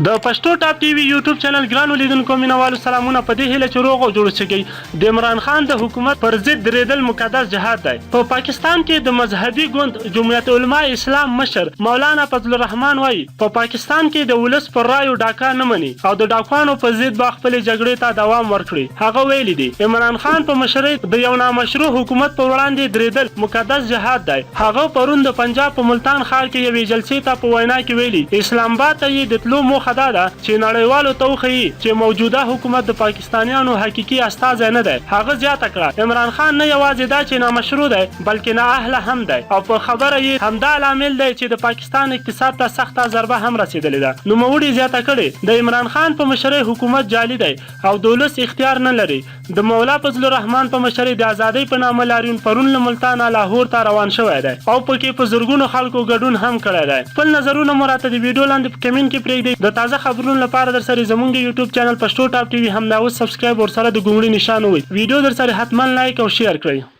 د پښتو ټاپ ټي وي یوټیوب چینل ګرانو لیدونکو مینوالو سلامونه په دې هیله چې روغ او جوړ اوسیږئ. د عمران خان د حکومت پر ضد دریدل مقدس جهاد دی. په پاکستان کې د مذهبي ګوند جمعیت علما اسلام مشر مولانا فضل الرحمن وايي، په پاکستان کې د ولس پر رایو ډاکه نه مني او د ډاکوانو په ضد به خپلې جګړې ته دوام ورکړي. هغه ویلي دي، عمران خان په مشرۍ د یو نامشروع حکومت پر وړاندې دریدل مقدس جهاد دی. هغه پرون د پنجاب په ملتان ښار کې یوې جلسې ته په وینا کې ویلي، اسلام اباد ته یې د تلو موخه دا ده چې نړیوالو ته وښيي چې موجوده حکومت د پاکستانیانو حقیقي استازی نه دی. هغه زیاته کړه، عمران خان نه یوازې دا چې نامشروع دی، بلکې نااهله هم دی او په خبره یې همدا لامل دی چې د پاکستان اقتصاد ته سخته ضربه هم رسېدلې ده. نوموړي زیاته کړې، د عمران خان په مشرۍ حکومت جعلي دی او د ولس اختیار نه لري. د مولا فضل الرحمن په مشرۍ د ازادۍ په نامه لاریون پرون له ملتانه لاهور ته روان شوی دی او پکې په زرګونو خلکو ګډون هم کړی دی. خپل نظرونه مو راته د ویډیو لاندې په کمنټ کې پریږدئ. د تازه خبرونو لپاره درسره زمونږ یوټیوب چینل پښتو ټاپ ټي وي همدا اوس سبسکرایب ورسره د ګونګړي نشان ووهئ. ویډیو درسره حتما لایک او شیر کړئ.